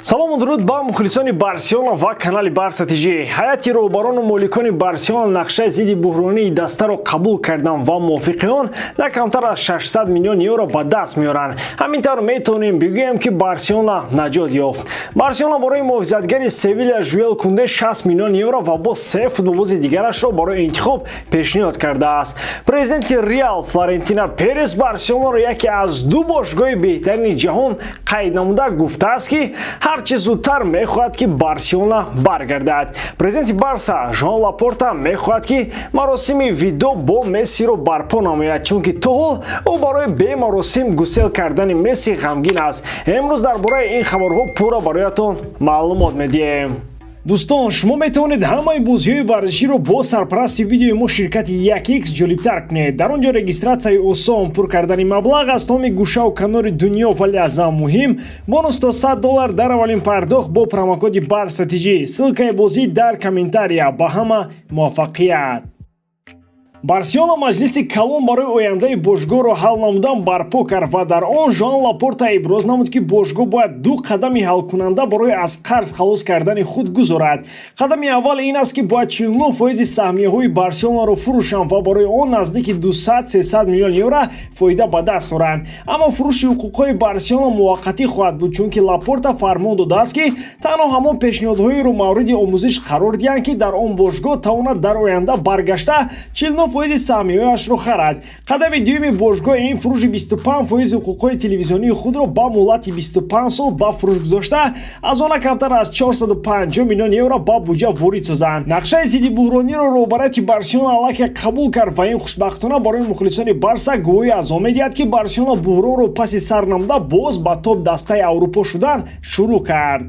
Салому дуруд ба мухлисони Барселона ва канали Барса ТЖ. Ҳайати роҳбарону моликони Барселона нақшаи зидди буҳронии дастаро қабул карданд ва мувофиқи он на камтар аз 600 миллион евро ба даст меоранд. Ҳамин тавр метавонем бигӯем, ки Барселона наҷот ёфт. Барселона барои муҳофизатгари Севиля Жюел Кунде 60 миллион евро ва боз се футболбози дигарашро барои интихоб пешниҳод кардааст. Президенти Реал Флорентино Перес Барселонаро яке аз ду бошгоҳи беҳтарини ҷаҳон қайд намуда, гуфтааст, ки ҳарчи зудтар мехоҳад, ки Барселона баргардад. Президенти Барса Жоан Лапорта мехоҳад, ки маросими видо бо Мессиро барпо намояд, чунки то ҳол ӯ барои бемаросим гусел кардани Месси ғамгин аст. Имрӯз дар бораи ин хабарҳо пурра бароятон маълумот медиҳем. Дӯстон, шумо метавонед ҳамаи бозиҳои варзиширо бо сарпарасти видеои мо, ширкати 1X, ҷолибтар кунед. Дар он ҷо регистратсияи осон, пур кардани маблағ аз тамоми гӯшаву канори дунё, вале аз ҳама муҳим, бонус то 100 доллар дар аввалин пардохт бо промокоди Барса ТЖ. Ссылкаи бозӣ дар комментария. Ба ҳама муваффақият! Барселона маҷлиси калон барои ояндаи бошгоҳро ҳал намудан барпо кард ва дар он Жоан Лапорта иброз намуд, ки бошгоҳ бояд ду қадами ҳалкунанда барои аз қарз халос кардани худ гузорад. Қадами аввал ин аст, ки бояд 49 фоизи саҳмияҳои Барселонаро фурӯшанд ва барои он наздики 200-300 миллион евро фоида ба даст оранд. Аммо фурӯши ҳуқуқҳои Барселона муваққатӣ хоҳад буд, чунки Лапорта фармон додааст, ки танҳо ҳамон пешниҳодҳоеро мавриди омӯзиш қарор диҳанд, ки дар он бошгоҳ тавонад дар оянда баргашта 49 фоизи саҳмияҳояшро харад. Қадами дуюми бошгоҳ ин фурӯши 25 фоизи ҳуқуқҳои телевизионии худро ба муҳлати 25 сол ба фурӯш гузошта, аз он на камтар аз 450 миллион евро ба буҷа ворид созанд. Нақшаи зидди буҳрониро роҳбарияти Барселона аллакай қабул кард ва ин хушбахтона барои мухлисони Барса гувоҳӣ аз он медиҳад, ки Барселона буҳронро паси сар намуда, боз ба топ дастаи Аврупо шудан шурӯъ кард.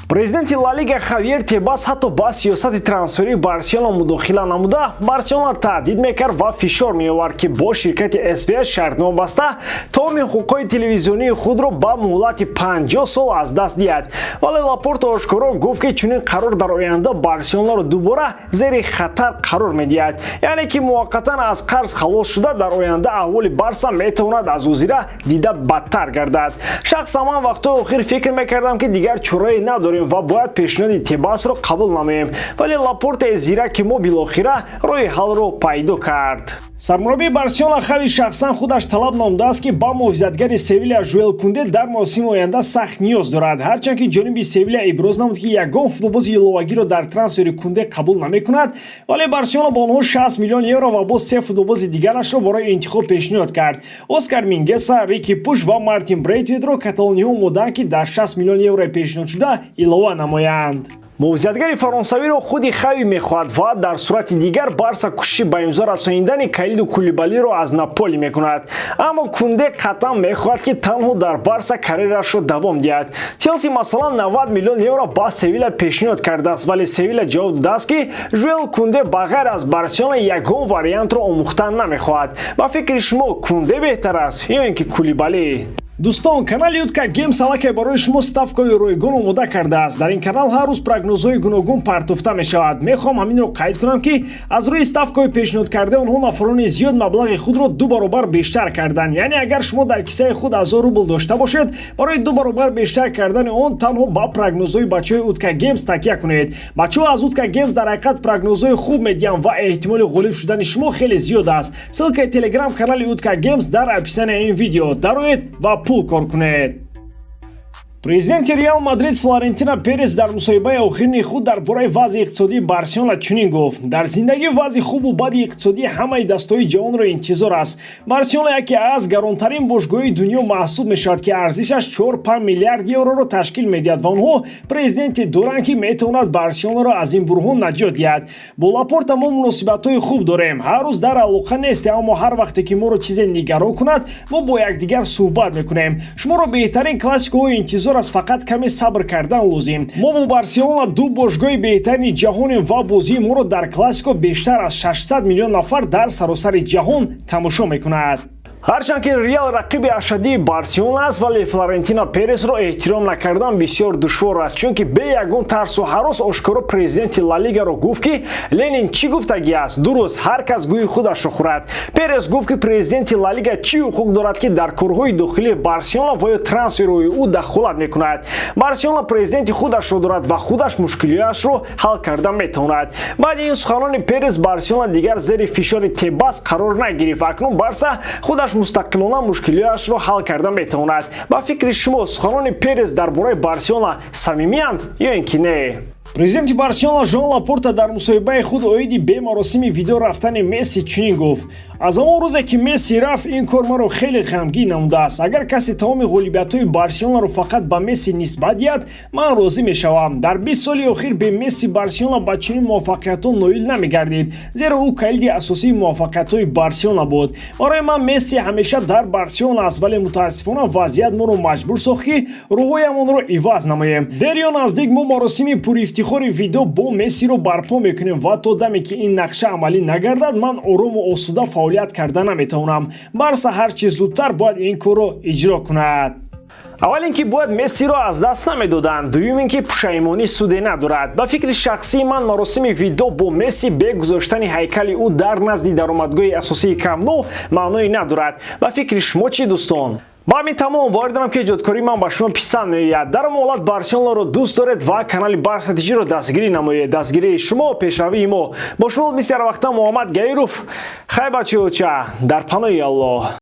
Президенти Ла Лига Хавьер Тебас ҳатто ба сиёсати трансферии Барселона мудохила намуда, Барселона таҳдид мекард ва фишор меовард, ки бо ширкати СВС шартнома баста, тамоми ҳуқуқҳои телевизионии худро ба муҳлати 50 сол аз даст диҳад. Вале Лапорто ошкоро гуфт, ки чунин қарор дар оянда Барселонаро дубора зери хатар қарор медиҳад, яъне ки муваққатан аз қарз халос шуда, дар оянда аҳволи Барса метавонад аз ҳозира дида бадтар гардад. Шахсан ман вақтҳои охир фикр мекардам, ки дигар чорае надорем ва бояд пешниҳоди Тебасро қабул намоем, вале Лапортаи зираки мо билохира роҳи ҳалро пайдо кард. Сармураббии Барселона Хави шахсан худаш талаб намудааст, ки ба муҳофизатгари Севиля Жуэл Кунде дар мавсими оянда сахт ниёз дорад. Ҳарчанд ки ҷониби Севиля иброз намуд, ки ягон футболбози иловагиро дар трансфери Кунде қабул намекунад, вале Барселона ба онҳо 60 миллион евро ва боз се футболбози дигарашро барои интихоб пешниҳод кард. Оскар Мингеса, Рики Пуш ва Мартин Брейтвитро каталониҳо омодаанд, ки дар 60 миллион еврои пешниҳодшуда илова намоянд. Муҳофизатгари фаронсавиро худи Хави мехоҳад ва дар сурати дигар Барса кӯшиши ба имзо расонидани Калиду Кулибалиро аз Наполи мекунад. Аммо Кунде қатъан мехоҳад, ки танҳо дар Барса карьерашро давом диҳад. Челси, масалан, 90 миллион евро ба Севиля пешниҳод кардааст, вале Севиля ҷавоб додааст, ки Жуэл Кунде ба ғайр аз Барселона ягон вариантро омӯхтан намехоҳад. Ба фикри шумо, Кунде беҳтар аст ё ин ки Кулибали? Дӯстон, канали Утка Геймс аллакай барои шумо ставкаҳои ройгон омода кардааст. Дар ин канал ҳар рӯз прогнозҳои гуногун партофта мешавад. Мехоҳам ҳаминро қайд кунам, ки аз рӯи ставкаҳои пешниҳодкардаи онҳо нафарони зиёд маблағи худро ду баробар бештар карданд. Яъне агар шумо дар кисаи худ 1000 рубл дошта бошед, барои ду баробар бештар кардани он танҳо ба прогнозҳои бачаҳои Утка Геймс такя кунед. Бачаҳо аз Утка Геймс дар ҳақиқат прогнозҳои хуб медиҳанд ва эҳтимоли ғолиб шудани шумо хеле зиёд аст. Ссылкаи телеграм канали Утка Геймс дар описанияи ин видео. Дароед ва пул кор кунед. Президенти Реал Мадрид Флорентино Перес дар мусоҳибаи охирини худ дар бораи вазъи иқтисодии Барселона чунин гуфт: «Дар зиндагӣ вазъи хубу бади иқтисодӣ ҳамаи дастҳои ҷавонро интизор аст. Барселона яке аз гаронтарин бошгоҳии дунё маҳсуб мешавад, ки арзишаш 4-5 миллиард евроро ташкил медиҳад, ва онҳо президенте доранд, ки метавонад Барселонаро аз ин буҳрон наҷот диҳад. Бо Лапорта мо муносибатҳои хуб дорем. Ҳар рӯз дар алоқа нестем, аммо ҳар вақте ки моро чизе нигарон кунад, мо бо якдигар суҳбат мекунем. Шуморо беҳтарин классикаҳо интизор аст, фақат каме сабр кардан лозим. Мо бо Барселона ду бошгоҳи беҳтарини ҷаҳонем ва бозии моро дар классико бештар аз 600 миллион нафар дар саросари ҷаҳон тамошо мекунад». Ҳарчанд ки Реал рақиби ашаддии Барселона аст, вале Флорентино Пересро эҳтиром накардан бисёр душвор аст, чунки бе ягон тарсу ҳарос ошкоро президенти Ла Лигаро гуфт, ки Ленин чӣ гуфтагӣ аст: «Дуруст, ҳар кас гӯи худашро хӯрад». Перес гуфт, ки президенти Ла Лига чӣ ҳуқуқ дорад, ки дар корҳои дохилии Барселона ва ё трансферҳои ӯ дахолат мекунад? Барселона президенти худашро дорад ва худаш мушкилиҳояшро ҳал карда метавонад. Баъди ин суханони Перес Барселона дигар зери фишори Тебас қарор нагирифт. Акнун Барса худаш мустақилона мушкилиҳояшро ҳал карда метавонад. Ба фикри шумо, суханони Перес дар бораи Барселона самимиянд ё ин ки не? Президенти Барселона Жоан Лапорта дар мусоҳибаи худ оиди бемаросими видоъ рафтани Месси чунин гуфт: «Аз ҳамон рӯзе, ки Месси рафт, ин кор маро хеле ғамгин намудааст. Агар касе тамоми ғолибиятҳои Барселонаро фақат ба Месси нисбат диҳад, ман розӣ мешавам. Дар 20 соли охир бе Месси Барселона ба чунин муваффақиятҳо ноил намегардид, зеро ӯ калиди асосии муваффақиятҳои Барселона буд. Барои ман Месси ҳамеша дар Барселона аст, вале мутаассифона вазъият моро маҷбур сохт, ки роҳҳоямонро иваз намоем. Дер ё наздик мо маросими пурифтихори видоъ бо Мессиро барпо мекунем ва то даме ки ин нақша амалӣ нагардад, ман орому осуда фаъолият карда наметавонам. Барса ҳар чӣ зудтар бояд ин корро иҷро кунад». Аввал ин ки бояд Мессиро аз даст намедоданд, дуюм ин ки пушаймонӣ суде надорад. Ба фикри шахсии ман, маросими видоъ бо Месси бе гузоштани ҳайкали ӯ дар назди даромадгоҳи асосии Камп Ноу маъное надорад. Ба фикри шумо чӣ, дӯстон? Ба ҳамин тамом. Бовар дорам, ки эҷодкории ман ба шумо писанд меояд. Дар он ҳолат Барселонаро дӯст доред ва канали Барса ТЖро дастгирӣ намоед. Дастгирии шумо пешравии мо. Бо шумо мисли ҳар вақта Муҳаммад Гаиров. Хай, бачаёча, дар паноҳи Аллоҳ.